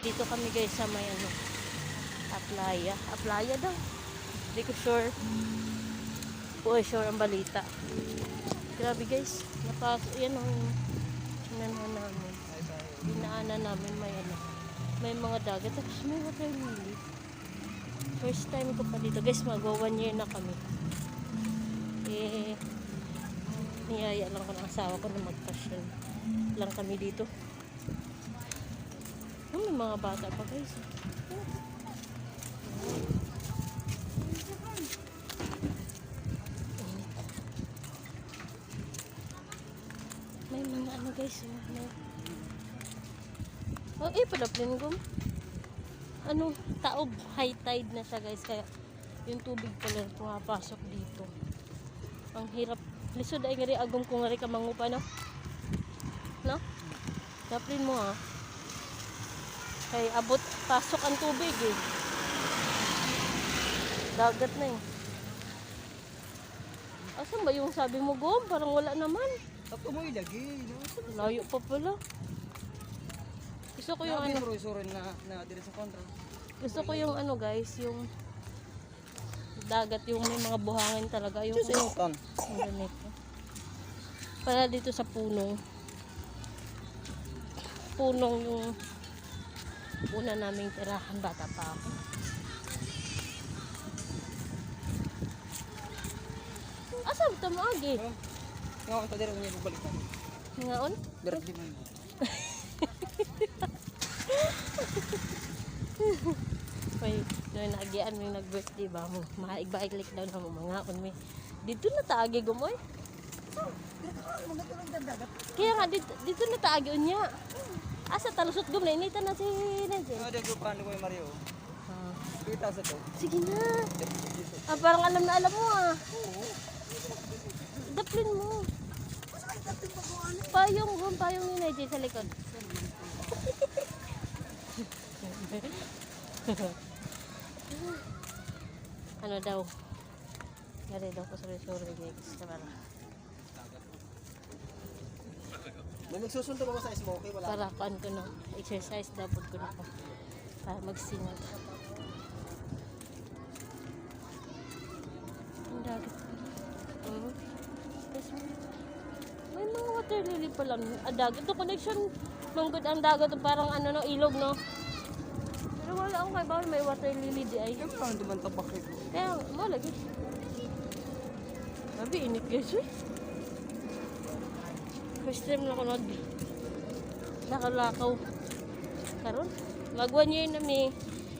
Dito kami, guys, sa may ano, Aplaya. Aplaya daw. Hindi ko sure. Po sure ang balita. Grabe, guys. Napasok. Yan ang inano namin. Dinaanan namin, may ano. May mga dagat. Tapos may water lily. First time ko pa dito. Guys, magwa one year na kami. Eh, niyaya lang ko ng asawa ko na magpasyal lang kami dito. Oh, may mga bata pa, guys. Init. May mga ano, guys. Oh, oh eh, padaplin ko. Ano, taob, high tide na siya, guys. Kaya yung tubig pala pumapasok dito. Ang hirap. Lisod ay ngari agom kung ngari ka mangupa, no? No? Daplin mo ah. Kay abot, pasok ang tubig eh. Dagat na eh. Asan ba yung sabi mo, Gom? Parang wala naman. At umoy lagi. Layo pa pala. Gusto ko yung ano, Surin na na dire sa kontra. Gusto ko yung ano, guys, yung dagat, yung may mga buhangin talaga. Yung Sinutan. Ang ganito. Para dito sa punong. Punong yung una naming tirahan, bata pa ako. Asa ba ito maagi? Nga ta dire niya balikan. Ngaon? Dire di man. May noy naagian may nag-birthday ba mo. Maig-baig daw na mo mga on may. Dito na taagi gumoy. Kaya nga dito, dito na taagi unya. Asa talusot gum na inita na si Nigel. Nga dire ko paano ko Mario. Ah. Kita sa to. Sige na. Ah, parang alam na alam mo ah. Daplin mo. Payong, gum, payong ni Nigel sa likod. Ano daw? Gari daw ko sorry guys. Para, May nagsusundo ba sa smoky wala? Para kuan ko na. Exercise dapat ko na ko. Para magsingat. Ang dagat pala. Tapos may mga water lily pala. Ah, dagat. Ito connection. Manggod ang dagat. Parang ano no, ilog no. Pero wala akong kay bawal may water lily di ay. Kaya parang duman tabak ko. Kaya mo lagi. Sabi, init, guys. Uy. First time na ako nag nakalakaw. Karon, mag one year na mi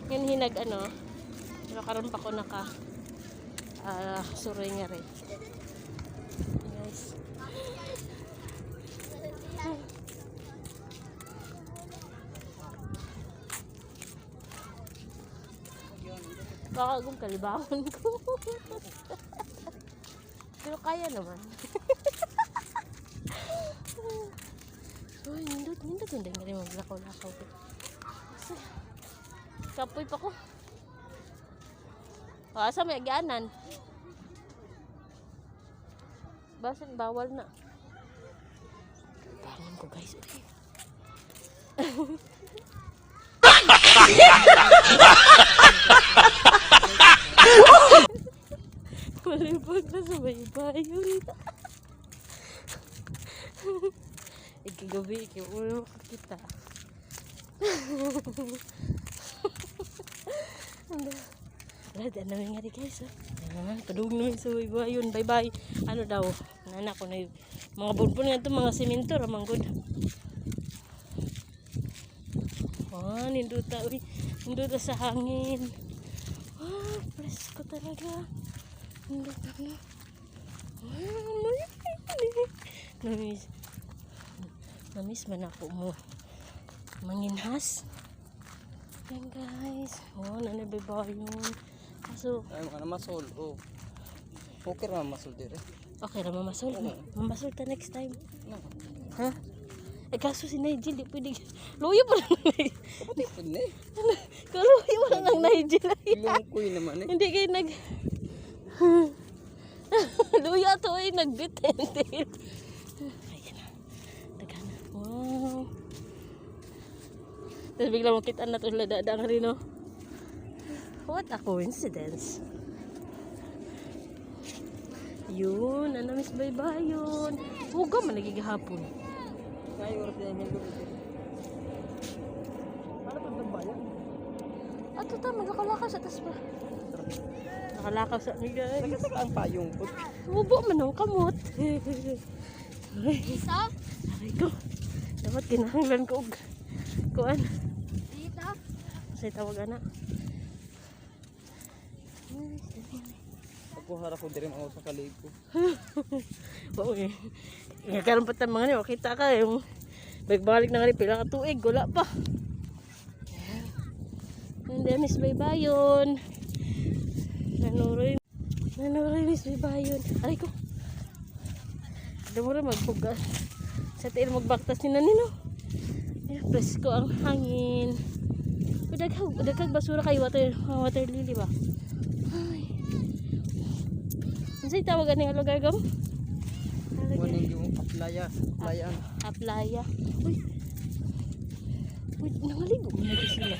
yan hinag ano. Pero karon pa ko naka suroy nga rin. Guys. Baka kung kalibangon ko. Pero kaya naman. Uy, nindot, nindot. Hindi nga rin maglakaw-lakaw. Kasi, kapoy pa ko. O, asa may agyanan? Basan, bawal na. Bangon ko, guys. Uy. Malibog na sa baybayon. Ikagabi, ikaw ulo makakita. Wala, daan namin nga rin, guys. Oh. Ayan, padung namin sa baybayon. Bye bye. Ano daw? Nana ko na yung mga bunbun nga ito, mga simento, ramanggod. Ah, ninduta, uy. Ninduta sa hangin. Ah, presko talaga. Ninduta na. Ah, namiss. Namiss man ako mo. Manginhas. Yan, guys. Oh, nanibay yun. Kaso, Ay mga masol. Oh. Okay ra masol dire. Okay ra mamasol. Mamasol ta next time. No. Ha? Eh kaso si Nigel, di pwede. Luyo pa lang. Kapatid pud ni. Kaluyo pa lang ang Nigel. Lungkoy naman eh. Hindi kayo nag... Luya to ay nagbit. Ayan na. Daghan na. Wow. Tapos bigla makita na ito sila dadang rin, no? What a coincidence. Yun, ano Miss Baybayon. Huga man nagigahapon. Ay, oras na yung helmet. Ano pa ba bayan? Ato ta, magkakalakaw sa tas pa. Nakalakaw sa mi, guys. Saka ang payong po. Mubo man ang kamot. Dito? Aray ko. Dapat kinahanglan ko og kuan. Dito? Sa tawag ana. Ako harap ko diri mga sa kalig ko. Oo eh. Nga karon pa ta mga ni makita ka yung bagbalik na nga ni pila ka tuig wala pa. And then Miss Baybayon. Nanuroy. Nanuroy Miss Baybayon. Aray ko. Damura magbugas. Sa tiil magbaktas ni nanino. Ay, presko ang hangin. Uy, daghag, daghag basura kay water, water lily ba? Ay. Unsay tawag ani nga lugar gam? Kunin yung aplaya, aplayan. Aplaya. Uy. Uy, nangaligo mo na sila.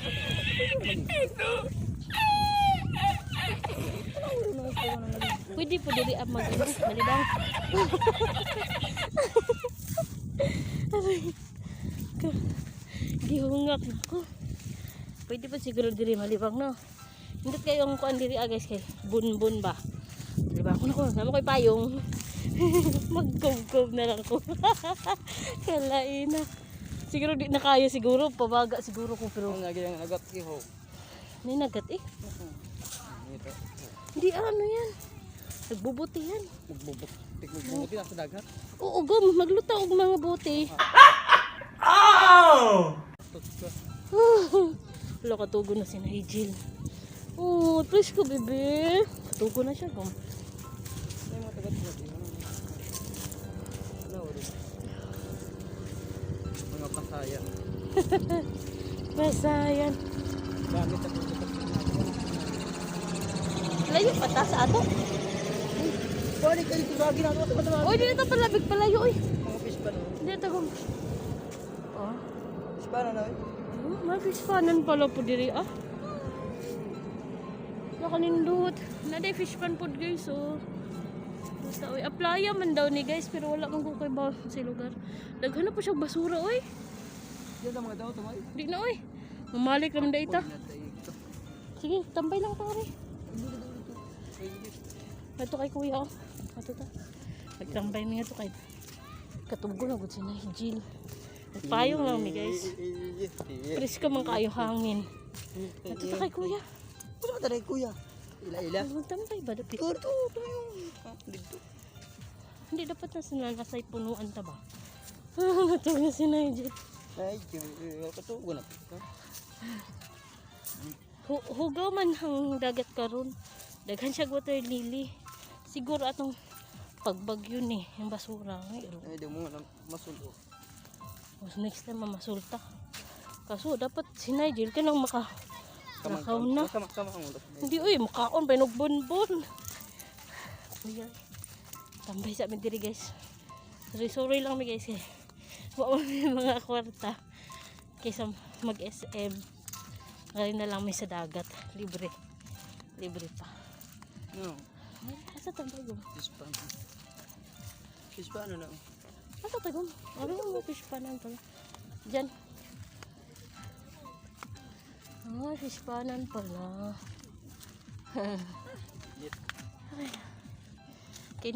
Pwede po dili ang mag ano, malibang. Aray. Gihungak na ko. Pwede po siguro diri malibang no. Hindi kayo ang kuan diri ah, guys kay bun-bun ba. Diba ako na ko, namo ko'y payong. Magkubkob na lang ko. Kalain na. Siguro di na kaya siguro, pabaga siguro ko pero Ang lagi ang nagat iho. ninagat eh. Ito. Hindi ano yan. Nagbubuti yan. Magbubuk. Magbubuk na sa dagat. Oo, gum, magluto og mga buti. Tut ka. Wala, katugo na si Nigel. Oh, please ko, bebe. Katugo na siya, gum. May mga tagat ko. Ano oras? Mga pasaya. Basta yan. Gamit at ito. Layo pa ta sa ato. Pwede kayo ito lagi na ito. Uy, dito palabig palayo, uy. Mga fish pa no? Dito, gum. Oh. Fish pa na no? Oh, may fish panan pala po diri ah. Nakanindot. Naday fish pan pod guys oh. Basta oy, aplaya man daw ni guys pero wala man ko kay ba sa lugar. Daghan na po siya basura oy. Yan ang mga daw tumay. Di na oy. Mamalik naman da ita. Sige, tambay lang pare. Ato kay kuya oh. Ato ta. Nagtambay mi nga to kay katugo na gud si Nigel. Nagpayong lang mi guys. Presko man kayo hangin. Ato ta kay kuya. Ano ba tayo kuya? Ila ila. Magtambay ba dapat? Ito ito yung dito. Hindi dapat na sila nasa punuan ta ba? Natulog na si Nigel. Ay, katugo na. Hugaw man ang dagat karon. Daghan siya water lily. Siguro atong pagbagyo ni yung basura. Ay, aro. Ay, di mo na masulo. Mas next time mamasulta. Kaso dapat si Nigel ka nang maka nakaw na. Kama kama ang ulo. Hindi uy, makaon pa bonbon. Kuya. Tambay sa amin diri guys. Sorry, sorry lang mi guys eh. Wa man may mga kwarta kaysa mag SM. Ngayon na lang may sa dagat, libre. Libre pa. No, Ay, asa tambay gum? fish pa. Fish pa ano na? Asa tagum? Ano mo fish panan pala? Diyan. Ah, fish panan pala. Lit. Ay.